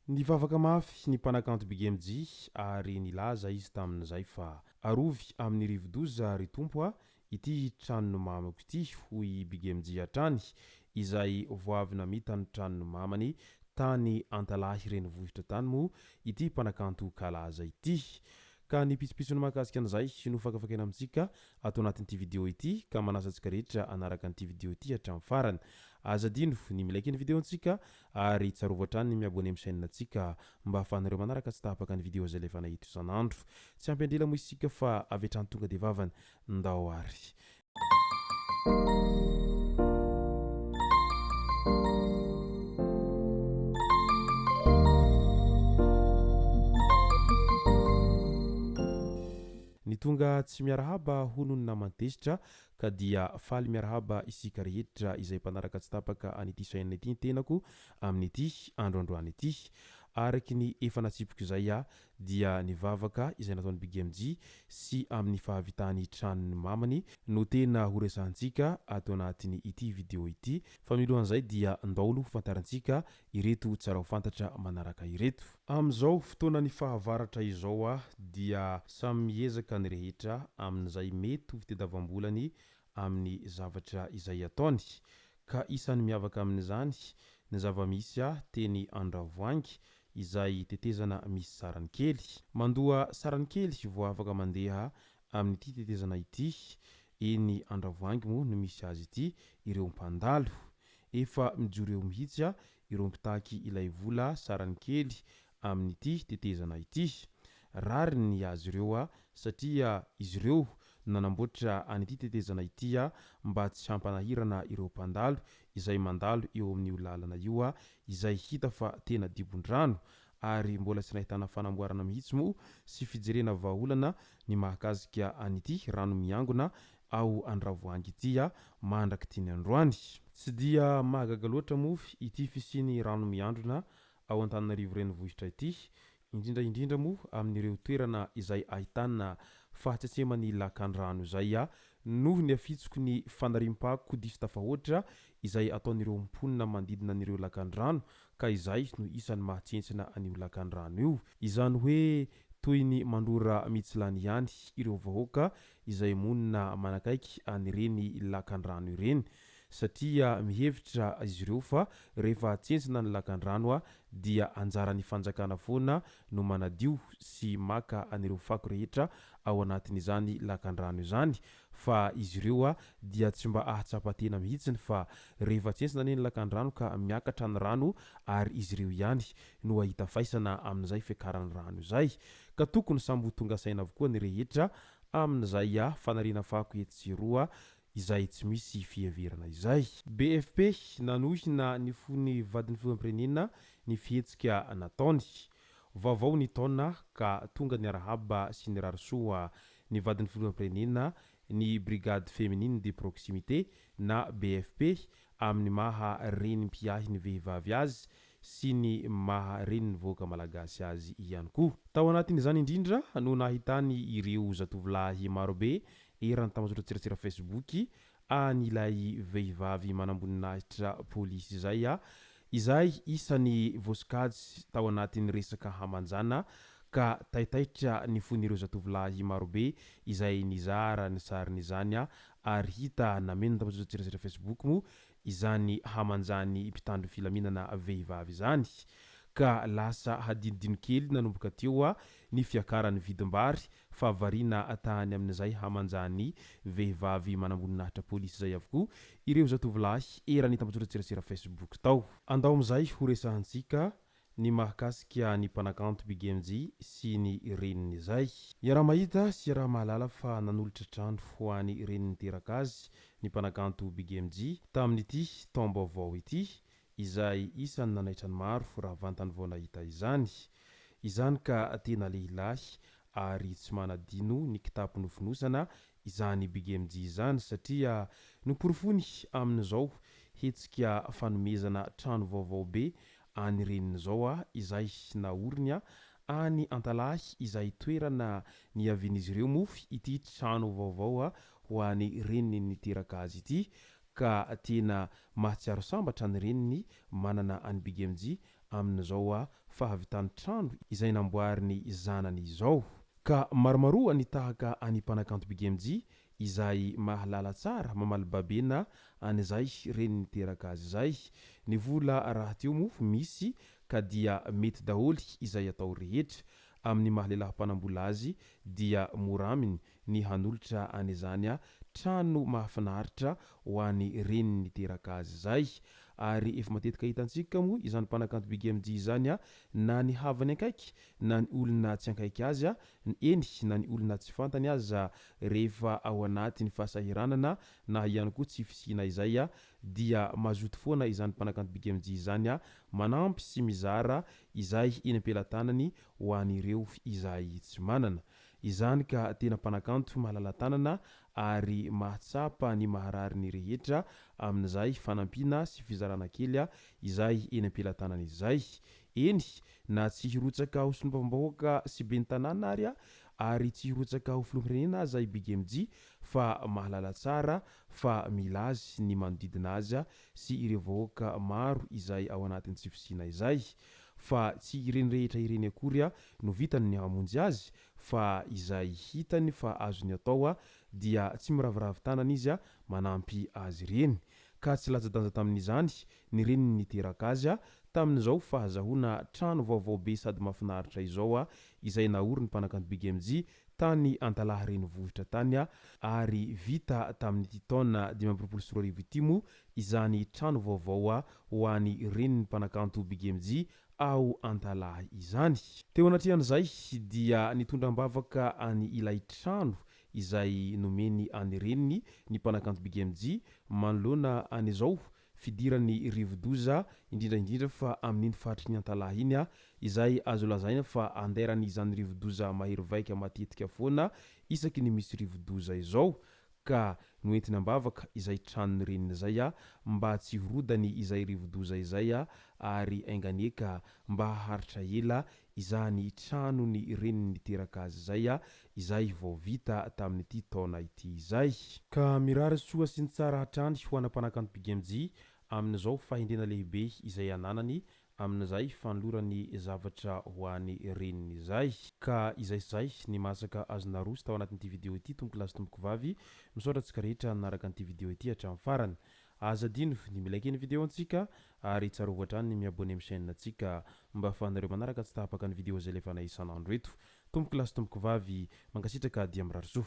Nivavaka mafy ny mpanakanto Big MJ ary nilaza izy tamin'izay fa arovy amin'ny rivodoza ry Tompo a ity tranon'ny mamako ity hoy i Big MJ hatrany izay vao avy namita ny tranon'ny mamany tany Antalahy renivohitra tany moa ity mpanakanto kalaza ity. Ka ny pitsopitsony mahakasika an'izay no fakafakaina amintsika ato anatin'ity video ity ka manasa antsika rehetra hanaraka an'ity video ity hatramin'ny farany. Aza adino ny mi-like ny video-ntsika ary tsarovy hatrany ny mi-abonner amin'ny chaîne-ntsika mba ahafahanareo manaraka tsy tapaka ny video izay alefanay eto isan'andro. Tsy ampy andrila moa isika fa avy hatrany tonga dia vavany. Ndao ary. Ny tonga tsy miarahaba hono ny naman-tezitra ka dia faly miarahaba isika rehetra izay mpanaraka tsy tapaka an'ity chaîne ity ny tenako amin'ity andro androany ity. Araky ny efa natsipiko izay aho dia ny vavaka izay nataon'i Big MJ sy amin'ny fahavitany tranon'ny mamany no tena ho resahantsika ato anatin'ny ity video ity fa milohan'izay dia ndao aloha ho fantarintsika ireto tsara ho fantatra manaraka ireto. Amin'izao fotoanan'ny fahavaratra izao aho dia samy miezaka ny rehetra amin'izay mety ho fitediavam-bolany amin'ny zavatra izay ataony ka isan'ny miavaka amin'izany ny zava-misy ahy teny Andravoahangy izay tetezana misy sarany kely. Mandoa sarany kely vao afaka mandeha amin'ity tetezana ity, eny Andravoahangy moa no misy azy ity, ireo mpandalo. Efa mijoro eo mihitsy ireo mpitaky ilay vola sarany kely amin'ity tetezana ity. Rariny ny azy ireo satria izy ireo no nanamboatra an'ity tetezana ity mba tsy hampanahirana ireo mpandalo izay mandalo eo amin'io lalana io izay hita fa tena dibon-drano ary mbola tsy nahitana fanamboarana mihitsy moa sy fijerena vahaolana ny mahakasika an'ity rano miangona ao Andravoahangy ity mandrak'ity ny androany. Tsy dia mahagaga loatra moa ity fisian'ny rano miandrona ao Antananarivo renivohitra ity, indrindra indrindra moa amin'ireo toerana izay ahitana fahatsetseman'ny lakandrano izay noho ny afitsoky ny fanariam-pako diso tafahoatra izay ataon'ireo mponina manodidina an'ireo lakandrano ka izay no isan'ny mahatsentsina an'io lakandrano io. Izany hoe toy ny mandrora mitsilany ihany ireo vahoaka izay monina manakaiky an'ireny lakandrano ireny satria mihevitra izy ireo fa rehefa tsentsina ny lakandrano dia anjaran'ny fanjakana foana no manadio sy maka an'ireo fako rehetra ao anatin'izany lakandrano izany fa izy ireo dia tsy mba ahatsapa tena mihitsiny fa rehefa tsentsina anie ny lakandrano ka miakatra ny rano ary izy ireo ihany no ahita faisana amin'izay fiakaran'ny rano izay ka tokony samy ho tonga saina avokoa ny rehetra amin'izay fanariana fako etsy sy eroa izay tsy misy fiheverana izay. BFP, Nanohina ny fon'ny vadin'ny filoham-pirenena ny fihetsika nataony. Vaovao ny taona ka tonga niarahaba sy nirary soa ny vadin'ny filoham-pirenena ny Brigade Féminine de Proximité na BFP amin'ny maha reny mpiahy ny vehivavy azy sy ny maha renin'ny vahoaka malagasy azy ihany koa. Tao anatin'izany indrindra no nahitany ireo zatovolahy marobe eran'ny tambajotran-tserasera Facebook an'ilay vehivavy manamboninahitra polisy izay izay isan'ny voasokajy tao anatin'ny resaka hamanjana ka taitaitra ny fon'ireo zatovolahy marobe izay nizara ny sarin'izany ary hita nameno ny tambajotran-tserasera Facebook moa izany hamanjan'ny mpitandro filaminana vehivavy izany ka lasa hadinodino kely nanomboka teo ny fiakaran'ny vidim-bary fa variana tany amin'izay hamanjan'ny vehivavy manamboninahitra polisy izay avokoa ireo zatovolahy eran'ny tambajotran-tserasera Facebook tao. Andao amin'izay ho resahantsika ny mahakasika ny mpanakanto Big MJ sy ny reniny izay. Iaraha-mahita sy iaraha-mahalala fa nanolotra trano ho an'ny reniny niteraka azy ny mpanakanto Big MJ tamin'ity taom-baovao ity izay isan'ny nanaitra ny maro raha vantany vao nahita izany. Izany ka tena lehilahy ary tsy manadino ny kitapo nofonosana izany Big MJ izany satria noporofoiny amin'izao hetsika fanomezana trano vaovao be any reniny izao izay naoriny any Antalahy izay toerana niavian'izy ireo moa ity trano vaovao ho an'ny reniny niteraka azy ity ka tena mahatsiaro sambatra ny reniny manana an'i Big MJ amin'izao fahavitan'ny trano izay namboarin'ny zanany izao. Ka maromaroa ny tahaka an'i mpanakanto Big MJ izay mahalala tsara mamaly babena an'izay reny niteraka azy izay. Ny vola rahateo moa misy ka dia mety daholo izay atao rehetra. Amin'ny maha lehilahy mpanam-bola azy dia mora aminy ny hanolotra an'izany trano mahafinaritra ho an'ny reniny niteraka azy izay. Ary efa matetika hitantsika moa izany mpanakanto Big MJ izany na ny havany akaiky na ny olona tsy ankaiky azy, eny na ny olona tsy fantany aza rehefa ao anatin'ny fahasahiranana na ihany koa tsy fisiana izay dia mazoto foana izany mpanakanto Big MJ izany manampy sy mizara izay eny am-pelatanany ho an'ireo izay tsy manana. Izany ka tena mpanakanto malala-tanana ary mahatsapa ny maharary ny rehetra amin'izay fanampiana sy fizarana kely izay eny am-pelatanany izay. Eny, na tsy hirotsaka ho solombavambahoaka sy ben'ny tanàna ary ary tsy hirotsaka ho filoham-pirenena aza i Big MJ fa mahalala tsara fa mila azy ny manodidina azy sy ireo vahoaka maro izay ao anatin'ny tsy fisiana izay. Fa tsy ireny rehetra ireny akory no vitany ny hamonjy azy fa izay hitany fa azony atao dia tsy miraviravy tanana izy manampy azy ireny. Ka tsy latsa-danja tamin'izany ny reniny niteraka azy tamin'izao fahazahoana trano vaovao be sady mahafinaritra izao izay naorin'ny mpanakanto Big MJ tany Antalaha renivohitra tany ary vita tamin'ity taona 2025 ity moa izany trano vaovao ho an'ny renin'ny mpanakanto Big MJ ao Antalaha izany. Teo anatrehan'izay dia nitondra am-bavaka any ilay trano izay nomeny an'ny reniny ny mpanakanto Big MJ manoloana an'izao fidiran'ny rivodoza, indrindra indrindra fa amin'iny faritry ny Antalaha iny izay azo lazaina fa andairan'izany rivodoza mahery vaika matetika foana isaky ny misy rivodoza izao ka noentiny am-bavaka izay tranon'ny reniny izay mba tsy hirodany izay rivodoza izay ary enganie ka mba haharitra ela izany tranon'ny reniny niteraka azy izay izay vao vita tamin'ity taona ity izay. Ka mirary soa sy ny tsara hatrany ho ana mpanakanto Big MJ amin'izao fahendrena lehibe izay ananany amin'izay fanolorany zavatra ho an'ny reniny izay. Ka izay sy izay ny masaka azo naroso tao anatin'ity video ity tompoko lahy sy tompoko vavy, misaotra antsika rehetra nanaraka an'ity video ity hatramin'ny farany. Aza adino ny mi-like ny video antsika ary tsarovy hatrany ny mi-abonner amin'ny chaîne antsika mba afahanareo manaraka tsy tapaka ny video izay alefanay isan'andro eto. Tompoko lahy sy tompoko vavy, mankasitraka dia mirary soa.